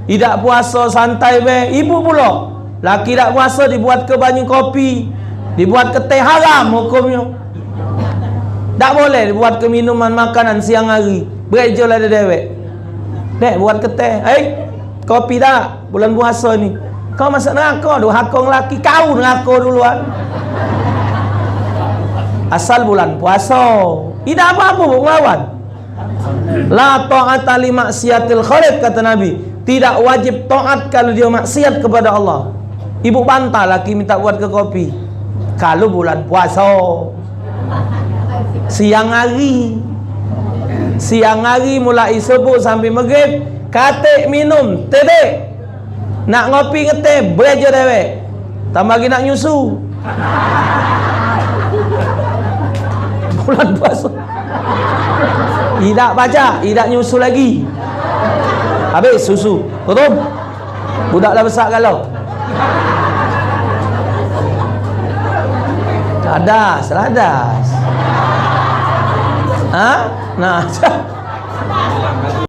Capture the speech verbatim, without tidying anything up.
Idak puaso santai be. Ibu pulo. Laki dak puaso dibuatke banyu kopi, dibuatke teh, haram hukumnyo. Dak boleh dibuatke minuman makanan siang hari. Berejo lah dewek. Dek, buatke teh. Hei, kopi dak? Bulan puaso ni. Kau masuk neraka, durhako ngelaki kau neraka duluan. Asal bulan puaso. Idak apo-apo buat ngelawan. La ta'ata li maksiatil khaliq, kata Nabi. Tidak wajib taat kalau dia maksiat kepada Allah. Ibu bantah laki minta buatke kopi. Kalau bulan puaso. Siang hari. Siang hari mulai subuh sampai maghrib, katik minum, tedek. Nak ngopi ngeteh, berejo dewek. Tambah lagi nak nyusu. Bulan puaso. Idak pacak, idak nyusu lagi. Habis susu. Tutup. Budak lah besak galo. Ladas, ladas. Ha? Nah.